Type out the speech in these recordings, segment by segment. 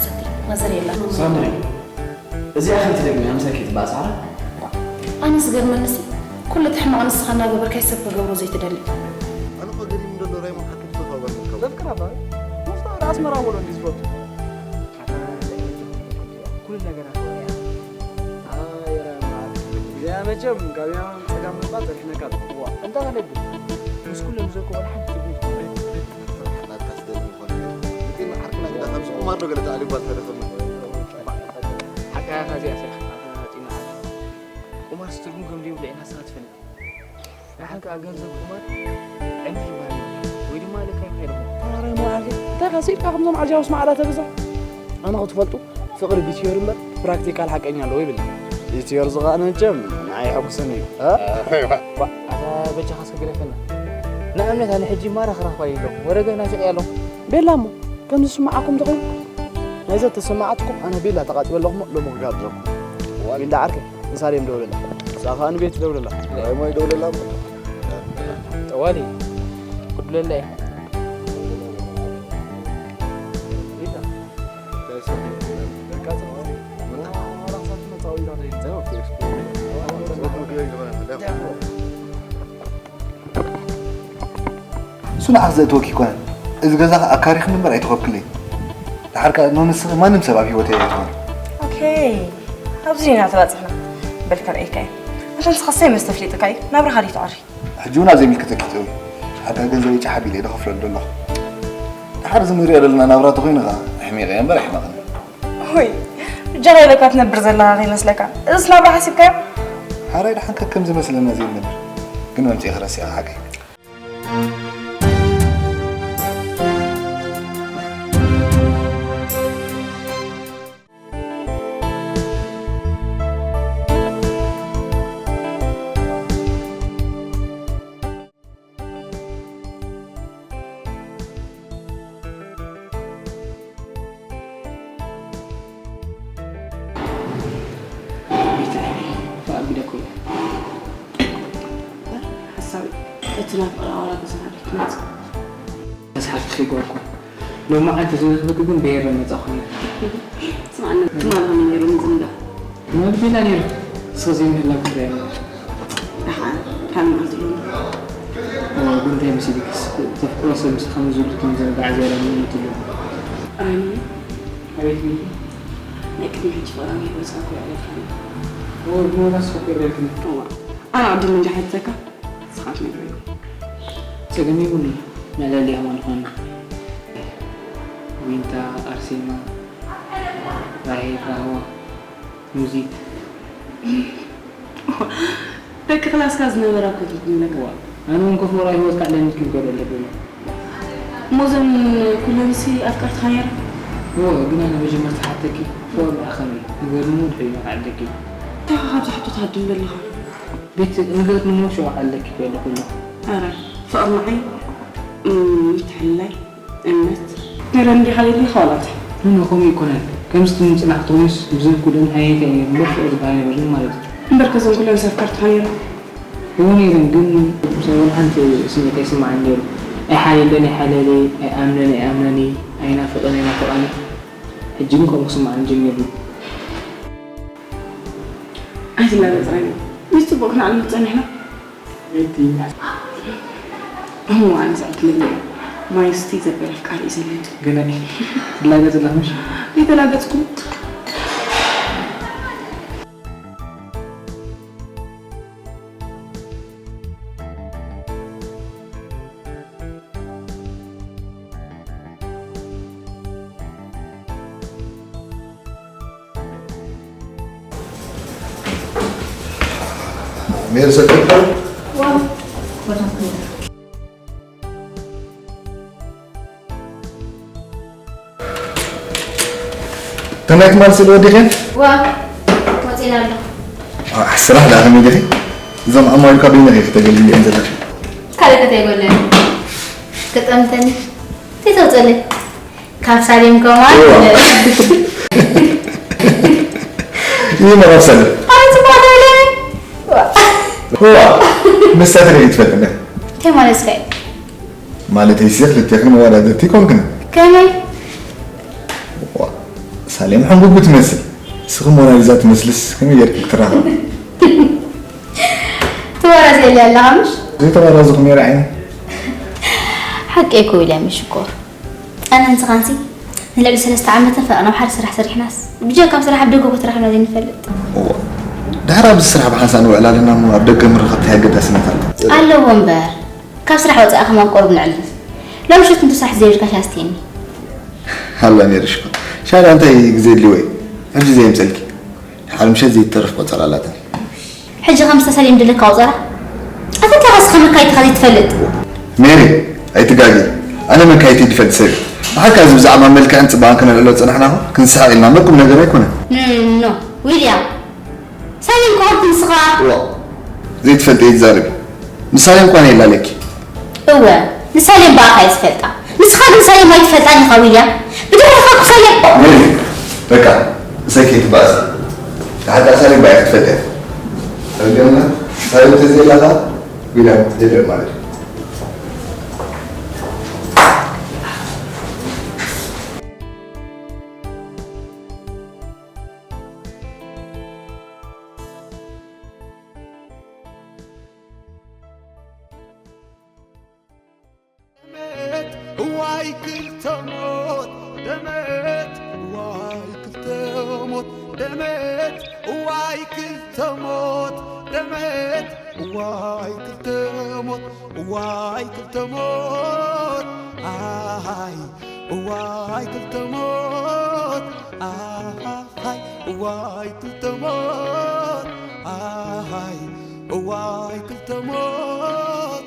ክትሰቲ መዘር የላ። ሳምሪ፣ እዚኣ ከም ትደግምያ ምሳኪ ትበኣስ ዓረ? ኣነ ዝገርመንሲ ኩሉ እቲ ሕማቕ ንስኻ እናገበርካይ ሰብ ክገብሮ ዘይትደሊ። ኣነ እኮ ገሪሙ ዘሎ ራይሞን ሓቂ ብዝተፋ ጓል ምርካቡ። ዘፍቅራ እባ መፍትሒ ወደ ኣስመራ ወሎ እንዲ ዝፈቱ። ኩሉ ነገራት ወያ። ኣየራ እዚኣ መቸም ካብ ያማን ጸጋም ምንባር ጸኒሕነካ ኣሎ። እዋ፣ እንታይ ከነግር? ምስ ኩሎም ዘኮ ወላ ሓንቲ ትርጉም ትኾነ። ናትካ ስደሊ ምኾነ። እቲ መዓርክና ግዳ ከምዚ ቁማር ዶ ገለ ተኣልዩ ጓል ተረፈ። ሓቃ ኢኻ እዚኣ ሰሪሕካ ኣፈናጢና። ቁማር ትርጉም ከም ዘይብሉ ኢና ንስኻ ትፈልጥ። ንሓን ከኣ ገንዘብ ቁማር ዕንፍ ይበሃል ወይ ድማ ልካ ይምሄር። ኣረ መዓልቲ እንታይ ከሲልካ ከምዞም ዓጃውስ ማዕዳ ተብዝሕ። ኣነ ክትፈልጡ ፍቕሪ ብቲዮሪ እምበር ፕራክቲካል ሓቀኛ ኣለዎ ይብል። ብቲዮሪ ዝኸኣነ መቸም ንዓይ የሐጉስኒ እዩ። እ? ባ፣ ኣታ በጃኻ እስከ ግደፈና። ንኣብነት ኣነ ሕጂ ማራ ክረኽባ ኢሎም ወረገ ናፊቐ ኣለኹ። ቤላ እሞ ከምዚ ዝስምዓኩም ተኾይኑ ናይዛ ተሰማዓትኩም ኣነ ቤላ ተቓጺበ ኣለኹ እሞ ሎሚ ክጋብዘኩም። ቤላ ዓርከይ ንሳሌም ደውለላ። ንሳ ኸኣ ንቤቲ ደውለላ። ራይሞይ ደውለላ እሞ። ጠዋሊ ክድውለላ እየ። እሱ ንዓኽ ዘእትወኪ ኣይኮነን። እዚ ገዛ ኣካሪኽኒ እምበር ኣይተኸብክለይ። ድሓር ከኣ ኖ ንስኺ ማንም ሰብ ኣብ ህይወተይ ኣይትኾን። ኦኬ ኣብዚ ኢና ተባጺሕና። በል ከርእየካ እየ። ኣታ ንስኻስ መስተፍሊጥካ እዩ። ናብራኻ ድዩ ተዓሪ? ሕጂ እውን ኣብ ዘይምልከተኪ እትእትዊ። ድሓር ከኣ ገንዘበይ ጫሕ ኣቢለ እየ ዝኸፍለሉ ዘለኹ። ድሓር እዚ ንሪኦ ዘለና ናብራ ተኾይኑ ከኣ ኣሕሚቐ እየ እምበር ኣይሕመቕን። ሆይ ብጃኻ ኢለካ ትነብር ዘለኻ ከይመስለካ። እዝስ ናብራ ሓሲብካዮ? ሓራይ ደሓን ከከም ዝመስለና ዘይንነብር። ግን መምጺእኺ ረሲዕኺ ሓቀይ። ሓሳዊ እቲ ናብ ፍቕሪ ኣዋራ ገዛና ቤት መጽእ መስሓትኪ ጓልኮ ሎሚ መዓልቲ ዝረኽበኪ ግን ብሄረ መጻኹ ነይረ። ስምዓኒ ትማሊ ከመይ ነይሩ ምዝንጋዕ? ትማሊ ቤላ ነይሩ ንስኺ ዘይምህላው ክረአ ነይሩ። ደሓን ካብ መዓልቲ ሎሚ ግን እንታይ መሲልክስ ዘፍቅሮ ሰብ ምሳኺ ከምዚ ዝብልኪ ምዝንጋዕ ዝያዳ ምእንቲ ኣለዎ። ራይሞን ኣቤት ቤቲ ናይ ቅድሚ ሕጂ ፍቕረኛ ሂወትካ እኮ የዕለልካ ነይሩ። እወ ግን ዋላ ንስኺ እኮ የዕለልክኒ። እዋ ኣነ ቅድም እንድሕር ሕተካ ንስኻ ትነግረኒ። ጸገም የብሉን። መዕለሊ ኢኹማ ንኾኒ። ዊንታ፣ ኣርሴማ፣ ራሄል፣ ራህዋ፣ ሙዚት። ደቂ ክላስካ ዝነበራ እኮ ትብለካ። ኣነ እውን ኮፍ ወራይ ህይወት ካዕለኒ ክብል ኣለብኒ። እሞ እዘን ኩለንሲ ኣፍቀርትኻ ነይረን? እወ፣ ግን ኣነ መጀመርታ ሓተኪ ፍቕሪ ንዓኻ ከመይ? ንገርኒ እሞ ድሕሪኡ ከዓልለኪ። እንታይ ኢኻ ካብዛ ሕቶ ትሃድም ዘለኻ? ቤቲ ንገርኒ እሞ ሽዑ ከዓልለኪ ክብል ኣለኹ ኣለኹ። ኣረ ፍቕሪ ንዓይ እም፣ ምትሕልላይ፣ እምነት፣ ገለ እንዲኻ ዘይብልካ ዋላ እንታይ? ኖ ኖ ከምኡ ኣይኮነን። ከምዚ ትምንጽና ክትኮንስ ብዘን ኩለን ኣየናይታ እየ ነይሩ እምበር ፍቕሪ ዝበሃል ኣይነበረንን ማለት እዩ። እምበርከ እዘን ኩለንሲ ኣፍቀርትኻ ነይረን? እወ ነይረን ግን ምሳይ ወላ ሓንቲ ስምዒት ኣይስምዓንን ነይሩ። ኣይሓልየለን ኣይሓልያለይ፣ ኣይኣምነን ኣይኣምናንይ፣ ኣይናፍቐን ኣይናፍቓንይ። ሕጂ ግን ከምኡ ክስምዓኒ ጀሚሩ። ኣይትላገጽ ራይሞ፣ ምስ ጽቡቕ ክንዓልም ጸኒሕና። ቤቲ እሞ ኣነ ዝዕድለኛ እየ። ማይ ስቲ ዘበለ ኣፍቃሪ እዩ ዘለኒ። ገለ ትላገጽ ኣለኺ ምሽ? ኣይተላገጽኩ። ሜሪ ሰልጠ ዋው። ተናይት ማል ስለ ወዲኸን ዋው። ወፂና ኣሎ። ስራሕ ዳ ከመይ ዲኺ? እዞም ኣማዊልካ በይነኺ ክተገልግልኦም ዘለኺ። ካልእ ከተይጎለኒ ክጠምተኒ ተይተውፅለይ ካብ ሳሌም ከማን እዋ። ይህ መረብ ሰለ ኣረ ፅቡቅ ተብለኒ። እዋ። ንሳ ተለይ ትፈልጥና እንታይ ማለት ስከ ማለት ይሲ ክልቴኽን መወዳደርቲ ኮንክን ከመይ ሳሌም ሕንጉጉ ትመስል። ስኺ ሞናሊዛ ትመስልስ ከመይ ጌርኪ ክትራኸብ? ትወረዘ የለ ኣለኻ ምሽ ዘይተባራዝኹ ሜሪ ዓይኒ። ሓቂ እኮ ኢለ ምሽ እኮ ኣነ ንስኻንሲ ንልዕሊ ሰለስተ ዓመትን ፈቐን ኣብ ሓደ ስራሕ ሰሪሕናስ ብጀካ ኣብ ስራሕ ኣብ ደገ እኮ ተራኺብና ዘይንፈልጥ። እዋ። ድሕር ኣብዚ ስራሕ ብሓንሳእ ንውዕል ኣለና እሞ ኣብ ደገ ምርኻብ እንታይ ኣገዳስነት ኣሎ? ኣለዎ እምበር ካብ ስራሕ ወፃኢ ከማን ቆርብ ንዕልል። ሎም ምሸት እንተ ስራሕ ዘይብልካ ሻስቴኒ ሃላ ሜሪ ሽኮር። ሻዳ እንታይ ግዜ ድልዎ እዩ? ሕጂ ዘየምፀልኪ። ሓደ ምሸት ዘይትተርፍ ቆፀራ ኣላትኒ። ሕጂ ከም ዝተሰልዮም ድልካ ኣውፀራ ኣፈትካ ስኻ መካይትኻ ዘይትፈልጥ ሜሪ ኣይትጋጊ። ኣነ መካይቲ ድፈልጥ ሰብ እየ። ብሓካ እዚ ብዛዕባ መልክዕን ፅባቐን ከነልዕሎ ዝፀናሕና እኮ ክንስሕቕ ኢልና እምበር ቁም ነገር ኣይኮነን። ኖ ዊልያም ሳሌም ክቐርብ ንስኻ እዋ ዘይትፈልጥ እየ ትዛረቢ። ንሳሌም እኳ ነየላለኪ። እወ ንሳሌም ብኣኻ እየ ዝፈልጣ ንስኻ ግን ሳሌም ኣይትፈልጣን ኢኻ ዊልያም ብድሕሪኻ እኮ ሳሌም ሜሪ በቃ እሰይ ከይትበኣሲ። ንሓቃ ሳሌም ብኣይ ክትፈልጥ እያ። ረገምና ሳሌም ተዘየላኻ ዊልያም የለን ማለት እዩ። ደመት እዋይ ክልተ ሞት ደመት እዋይ ክልተ ሞት ደመት እዋይ ክልተ ሞት ደመት እዋይ ክልተ ሞት እዋይ ክልተ ሞት ኣሃይ እዋይ ክልተ ሞት ኣሃይ እዋይ ክልተ ሞት ኣሃይ እዋይ ክልተ ሞት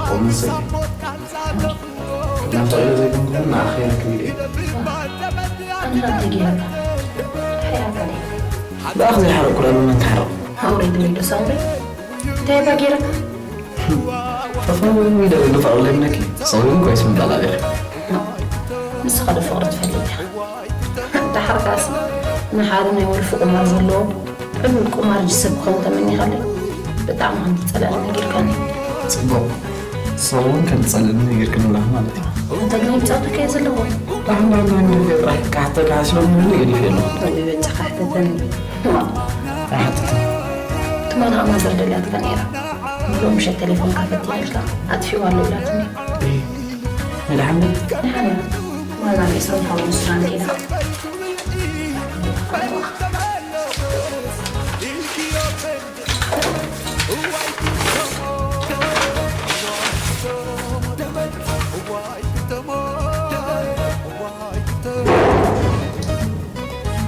ቁም ሰይ ናብታ ኢለ ዘይኮንኩ ንዓኺ ክብል እየ። ኣንታ እንታይ ገይረካ? ሓይራካ ነይ። ብኣኽ ዘይሓረቅኩ ዳሎ መን ክሓርቕ? ኣውረድለይ ዶ ሳውሪ? እንታይ እባ ገይረካ? ተፋዊ ወይ ዶ ኢሉ ፍቕሪ ለሚነኪ? ሳውሪ ግን ኮይስ ምባል ኣበኺ። ንስኻ ዶ ፍቕሪ ትፈልጥ ኢኻ? ደሓር ከኣስ ንሓደ ናይ ወልፊ ቁማር ዘለዎ ዕሉል ቁማርጂ ሰብ ክኸውን ተመኒኻለይ። ብጣዕሚ ከም ትጸልኣኒ ነጊርካኒ። ጽቡቕ። ንሳ እውን ከም ትጸልእኒ ነጊርክኒ ኣለኺ ማለት እዩ። እንታይ ግን ይጻወተካ እየ ዘለዎ? ዳሕና ዳሕና ገዲፈ ጥራሕ ክሓተካ ሓሲበ ምህኒ ገዲፈ ኣለኹ። ወይ በጃኻ ሕተተኒ። ኣይሓትትን። ትማሊ ከኣ ማዘር ደልያትካ ነይራ። ሎሚ ምሸት ቴሌፎንካ ፈትየልካ ኣጥፊእዋ ኣሎ ኢላትኒ። እይ፣ መድሓን ዶ? ደሓን እያ። ዋላ ርእሳ ሓውን ስራን ከይዳ።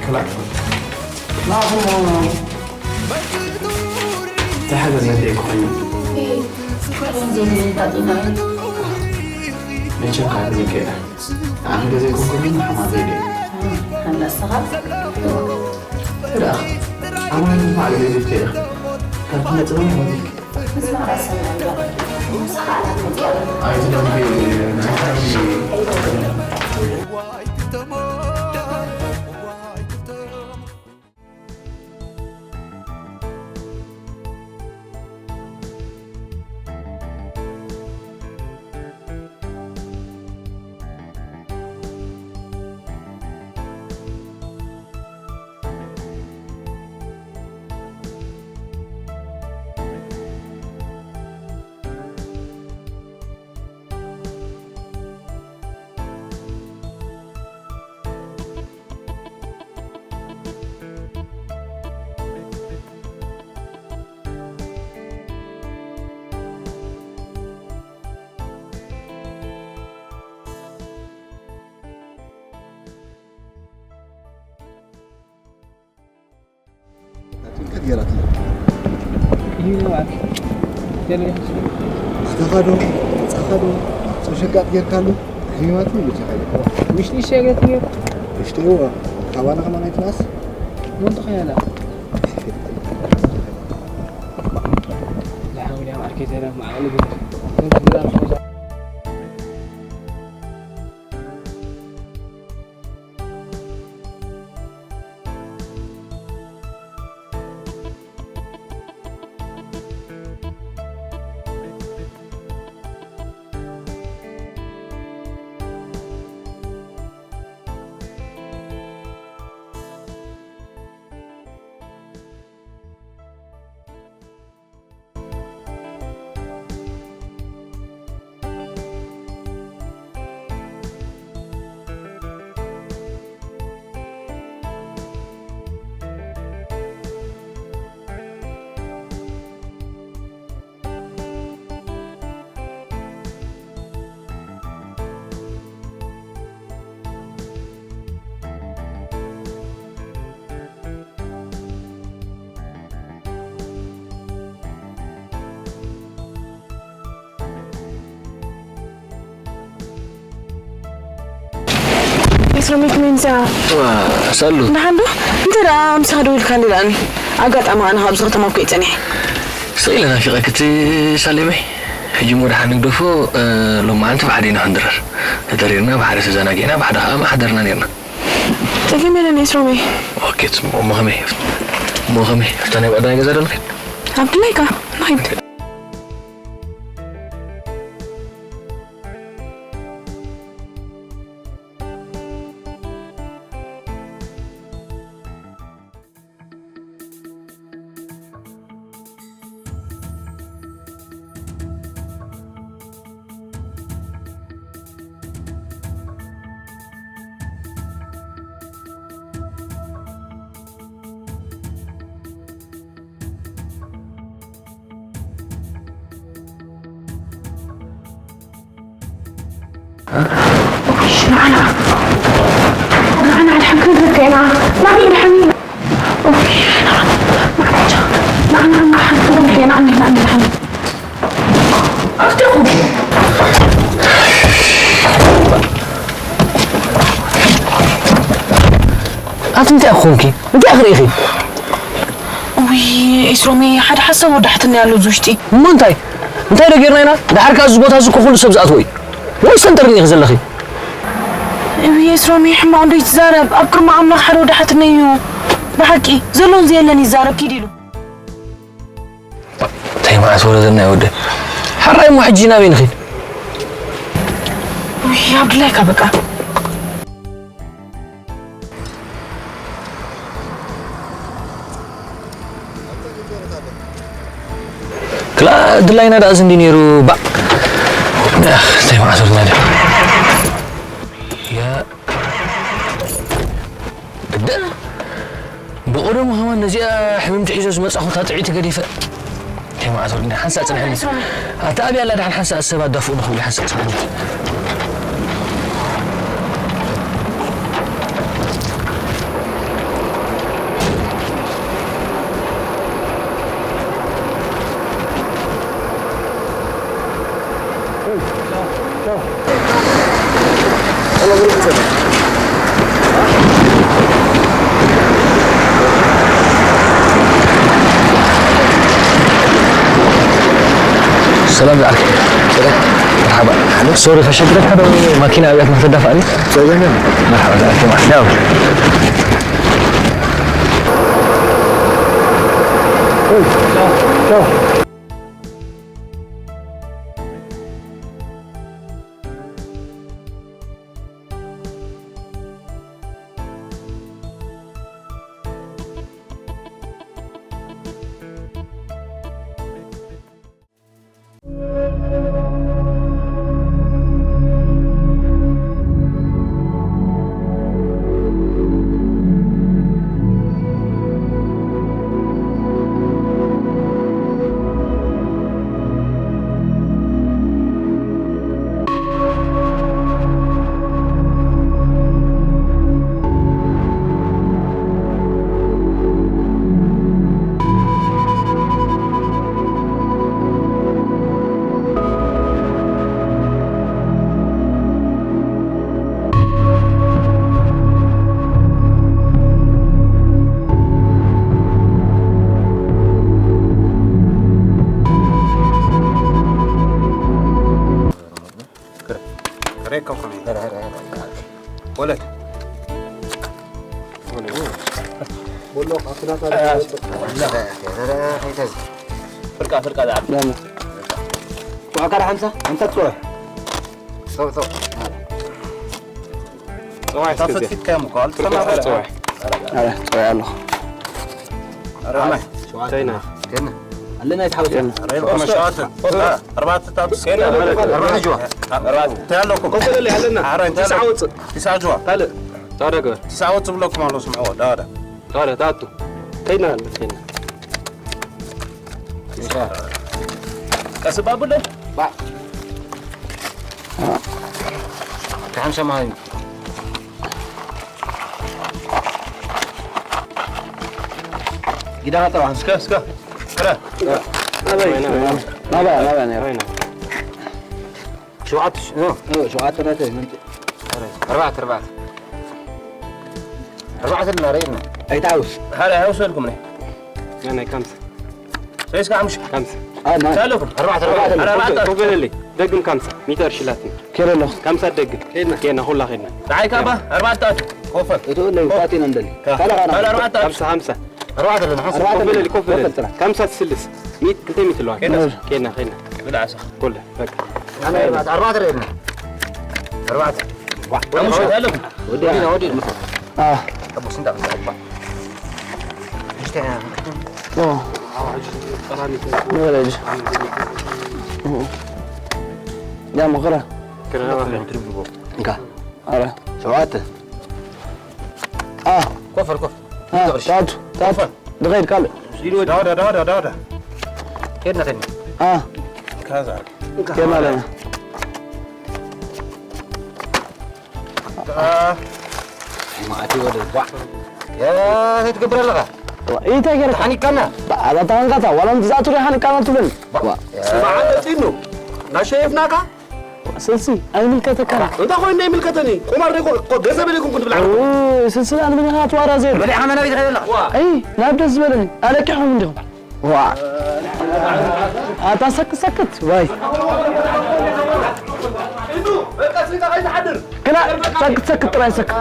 ክላእ። ናኹም። ተሓገዝ ነዲኡ ክኾይኑ። መቸም ካብ ግዜ ከይዳ። ኣነ ገዜ ኮንኩ ግን ሓማ ዘይደ። ኣንዳስተኻ? ዳ። ኣማን ማዕለ ዘይከይዳ። ካብ ነጥበን ሆቴል። ጭንቀት ገይራትና። ይህ ነው እባክህ። ገለ ኣተኻዶ፣ ጻኻዶ፣ ጽሽቃጥ ጌርካሉ፣ ሪማት ነው ብቻ ካለ። ውሽጢ ሸገት ነው። ውሽጢ ዋ፣ ካባና ከማን ኣይትናስ? ሞንቶ ኸያላ። لا حول ولا قوة إلا بالله. ኤፍረመይ፣ ከመይ ምሳኻ? ዋ፣ ሳሉ። ደሓን ዶ? እንተ ደኣ ምሳኻ ደዊልካኒ ደኣኒ። ኣጋጣሚ ኣነ ካብዚ ከተማ እኮ እየ ጸኒሐ። ስቕ ኢለ ናፊቐኪ እቲ ሳሌመይ። ሕጂ እሞ ደሓን ንግደፎ፣ እ፣ ሎማዓንቲ ብሓደ ኢና ክንድረር። ተደሪርና ብሓደ ተዘናጊዕና ብሓደ ከኣ ምሓደርና ኔርና። ጸገም የለን ኤፍረመይ። ኦኬ፣ እሞ ከመይ? እሞ ከመይ? ኣብታ ናይ ብቐዳማይ ገዛ ዶ ንኸይድ? ኣብድላይካ ንኸይድ። ንዓና፣ ንዓና ኣድሓን ክንረከ ኢና። ንዓና ኣድሓን። ኦይ፣ ንዓና፣ ንዓና፣ ንዓና ኣድሓን ክንረከ ኢና። ንዓና ኣድሓን። ኣፍትኹ። ኣቲ እንታይ ኮንኪ? እንታይ ክርኢ ኢኺ? ውይ፣ ኤስሮሚ፣ ሓደ ሓሳብ ወዳሕትኒ ኣሎ እዚ ውሽጢ። እሞ እንታይ? እንታይ ዶ ጌርና ኢና? ደሓር ከኣ እዚ ቦታ እዚ እኮ ኩሉ ሰብ ዝኣትዎ እዩ። ወይ ሰንጠርኒ ኢኺ ዘለኺ? ውይ፣ ኤስሮሚ፣ ሕማቕ እንዶ ይትዛረብ። ኣብ ቅድሚ ኣምላኽ ሓደ ወዳሕትኒ እዩ። ብሓቂ፣ ዘሎን ዘየለን ይዛረብ፣ ኪድ ኢሉ። እንታይ መዓስ ወረደና ወደ ሓራይ እሞ ሕጂ ናበይ ንኺድ? ውይ፣ ኣብድላይካ በቃ። ክላ ድላይና ደኣ እዚ እንዲ ነይሩ፣ ባእ። ኣኽ፣ እንታይ መዓስ ወረድና ድያ? ያ እደ ብቐደሙ ከማን ነዚኣ ሕምምቲ ሒዞ ዝመጻኹ እታ ጥዕይቲ ገዲፈ። እንታይ መዓስ ወርድና ሓንሳእ ጽንሐኒ። ኣታ ኣብያ ኣላ ደሓን ሓንሳእ ሰብ ኣዳፍኡ ንኽብል ሓንሳእ ጽንሐኒ። ሰላም ዝዓርከይ። መርሓባ። ሶሪ፣ ከሸግረካ ዶ ማኪና ኣብያት ንክተዳፋእኒ? መርሓባ፣ ተኣኪ ማለት ነው። ወለድ። ፍርቃ፣ ፍርቃ ዝዓቢ። ዋዕካ ሓምሳ፣ ሓምሳ ትፅዋዕ። ሰው፣ ሰው። ፅዋዕ እስከ እዚኣ። ፈትፊትካዮም እኮ፣ ኣልተሰማዕካዮ። ፅዋዕ። ኣረ፣ ፅዋዕ ኣለኹ። ኣረ፣ ማይ። ቻይና። ገና። ኣለና ይትሓወስ። ገና። ኣረ፣ ቆስቶ። ቆስቶ። ኣርባዕተ ታብስ። ገና። ኣርባዕተ ጅዋ። ኣርባዕተ። እንታይ ኣለኩም? ቆስቶ ለለ ኣለና። ኣረ፣ እንታይ ትስዓ ኣለኩም? ወፅእ። ትስዓ ጅዋ። ካልእ። ታደገ። ትስዓ ወፅእ ብለኩም ኣሎ፣ ስምዕዎ። ዳዳ። ታዲያ ታቱ። ከይድና፣ ከይድና። ቀስ ባቡለ። ባ። ካሕን ሰማይ። ጊዳ ጠባ። እስከ፣ እስከ። ክረ። ናባይ፣ ናባይ፣ ናባይ። ሸውዓተ ሽ-፣ ኖ። ሸውዓተ ናተይ፣ ምንጭ። ኣርባዕተ፣ ኣርባዕተ። ኣርባዕተ ኣለና፣ ርኢና። ኣይትዓውስ። ሓደ ኣይወሰድኩም፣ ናይ። ናይ፣ ናይ፣ ካምሳ። ሰይስካ ሓሙሽተ። ካምሳ። ኣይ፣ ማን? ሳለኩም። ኣርባዕተ፣ ኣርባዕተ። ኣርባዕተ። ኮፍ በለለይ። ደግም ካምሳ። ሚእቲ ቅርሺ ላትኒ። ኬረ ኣለኹ። ካምሳ ደግም። ኬድና። ኬድና፣ ኩላ ኬድና። ንዓይ ካባ፣ ኣርባዕተ ኣቱ። ኮፈል። እቱ ለይ፣ ኮፍ። ፋቲና እንደሊ። ካ-፣ ካልእ ኻና። ካልእ ኣርባዕተ ኣቱ። ካምሳ፣ ሓምሳ። ኣርባዕተ ኣለና፣ ሓንሳ። ኣርባዕተ ኮፍ በለለይ፣ ኣለና። ኮፍ በለለይ። ኮፍ በል ጥራሕ። ካምሳ ትስልስ። ሚእቲ፣ ክልተ ሚእቲ ኣለዋ። ኬድና። ኬድና፣ ኬድና። ብልዓ ሰ-፣ ኮለ፣ በቃ። ኣነ ኣርባዕተ፣ ኣርባዕተ ርኤና። ኣርባዕተ። ዋ፣ ሓሙሽተ ኣለኩም። ወዲያ። ወዲና፣ ወዲና። ኣ። ኣቦ ስንት ዓመት ኣባ? ሽተ። ኦ። ንበል ሕጂ። ያ መኸራ። እንካ። ኣረ። ሸውዓተ። ኣ። ኮፈል፣ ኮፈል። ኣ፣ ታቱ፣ ታቱ። ኮፈል። ድኸይድ ካልእ። ዳውዳ፣ ዳውዳ፣ ዳውዳ። ኬድና፣ ኬድና። ኣ። ካዛ። ኬድና ኣለና። ማእቲ ወደ ቧዕ። እንታይ ትገብር ኣለኻ? እንታይ ገይርካ? ሓኒካና። ኣታ ሃንቃታ፣ ዋላ ምትዛእቱ ዶ ሓኒካና ትብለኒ? ዋ። ስማዕ፣ ኣለ ፂኑ። ናሸየፍናካ? ስልሲ፣ ኣይምልከተካን። እንታይ ኮይኑ ኣይምልከተኒ? ቁማር ደይ ኮ-፣ ኮ-፣ ገንዘብ ደይ ኮንኩ ትብልዓ። ኦ፣ ስልሲ፣ ኣነ ምን ኢኻ ትዋራ ዘይ? በሊዕኻ መን ኣበይ ትኸይድ ኣለኻ? ዋ። ኣይ፣ ናብ ደስ ዝበለኒ። ኣለቂሕኩም እንዲኹም። ዋ። ኣታ ሰክት ሰክት፣ ዋይ። ኢዱ፣ በቃ ስሪታ ከይትሓድር። ግና ሰክት ሰክት ጥራይ ሰክት።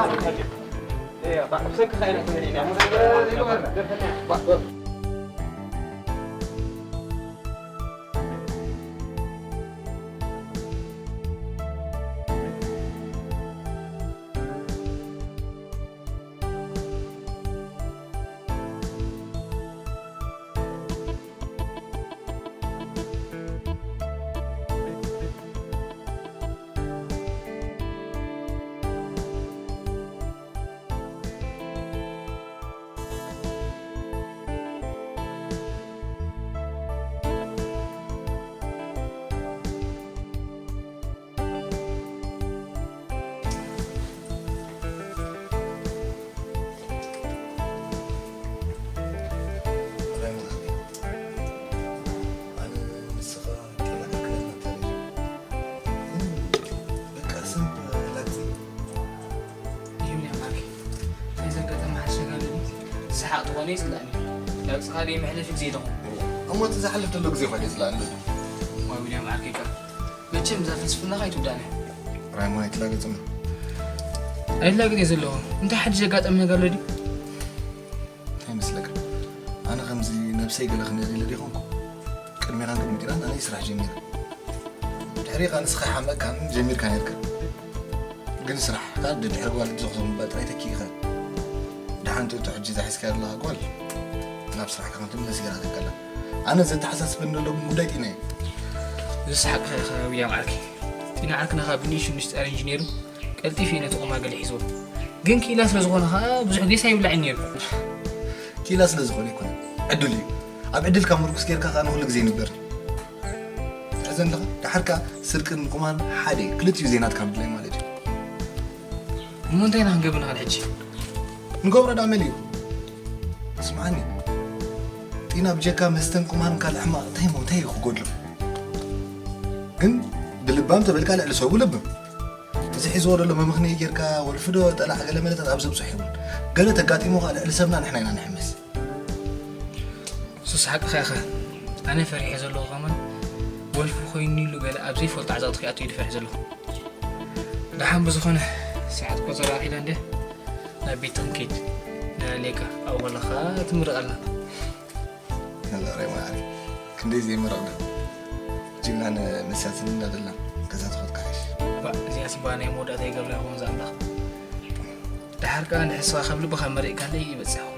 ቢንያም ዓርከይ፣ ናይ ዘጋጠመ ሓደጋ ኣለኒ። ዝሓቕ ተኾነ ይጽላእኒ። ናብ ጽኻሊ መሕለፊ ግዜ ኣለኹ። እሞ እቲ ዝሓልፍ ዘሎ ግዜ ኾነ ይጽላእኒ። ዋይ ቢንያም ዓርከይ፣ ይቅር። መቸም እዛ ፍልስፍናኻ ኣይትውዳእና። ራይሞ ኣይትላገጽም። ኣይላገጥ እየ ዘለኹ። እንታይ ሓድሽ ዘጋጠመ ነገር ኣሎ ድዩ? እንታይ ይመስለካ? ኣነ ከምዚ ነብሰይ ገለ ክንእል ኢለ ዲኹምኩ? ቅድሚኻን ቅድሚ ጢራን ኣነ ስራሕ ጀሚረ። ድሕሪኻ ንስኻ ሓመቅካን ጀሚርካ ነርካ። ግን ስራሕ ካብ ድድሕሪ ጓል ዝኽዞ ምባል ጥራይ ተኪኢኻ። ደሓን ትእቱ ሕጂ እዛ ሒዝካ ዘለኻ ጓል ናብ ስራሕካ ከም ትምለስ ገይራ ተከላ። ኣነ ዘተሓሳስበኒ ዘሎ ግን ጉዳይ ጢና እዩ። እዚ ሓቅኻ ኢኻ ዊልያም ዓርኪ። ጢና ዓርክና ካብ ብንእሽቱ ኢንዱስትሪ ኢንጂነሩ ቀልጢፉ እዩ ነቲ ቁማር ገለ ሒዝዎ። ግን ክኢላ ስለ ዝኾነ ኸዓ ብዙሕ ግዜ ኣይብላዕን ነይሩ። ኪላ ስለ ዝኾነ ይኮነ ዕድል እዩ። ኣብ ዕድልካ ምርኩስ ጌርካ ከዓ ንኩሉ ግዜ ይንበር። ሕዘን ኣለኻ ደሓርካ ስርቅን ቁማን ሓደ እዩ። ክልቲኡ ዜናትካ ምድላይ ማለት እዩ። እሞ እንታይ ኢና ክንገብር ንኽእል ሕጂ? ንገብሮ ዳ መን እዩ? ስምዓኒ፣ ጢና ብጀካ መስተን ቁማርን ካልእ ሕማቕ እንታይ ሞ እንታይ እዩ ክጎድሎ? ግን ብልባም ተበልካ ልዕሊ ሰቡ ልብም። እዚ ሒዝዎ ዘሎ መምኽንይ ጌርካ ወልፊ ዶ ጠላዕ ገለ መለታት ኣብ ዘብፅሑ ይብል። ገለ ተጋጢሙ ከዓ ልዕሊ ሰብና ንሕና ኢና ንሕምስ። ሱስ ሓቅኻ ኢኻ። ኣነ ፈሪሐ ዘለኹ ከማን ወልፊ ኮይኑ ኢሉ ገለ ኣብ ዘይፈልጦ ዓዘቕቲ ክኣቱ ኢሉ ፈሪሐ ዘለኹ። ደሓን ብዝኾነ ሰዓት ቆጸራ ኣኺላ እንደ ናብ ቤት ክንከይድ ንለሌካ ኣብኡ ከለኻ ትምርቐልና። ነዛራይ ማዕሪ ክንደይ ዘይመረቕና ጅግና ንመሳትን እንዳደላ ገዛ ተኸትካሽ። እዚኣ ስባ ናይ መወዳእታ ይገብራ ይኸውን ዝኣምላኽ። ደሓር ከኣ ንሕስኻ ካብ ልብኻ መሪቕካ እንደ ይበጽሕ።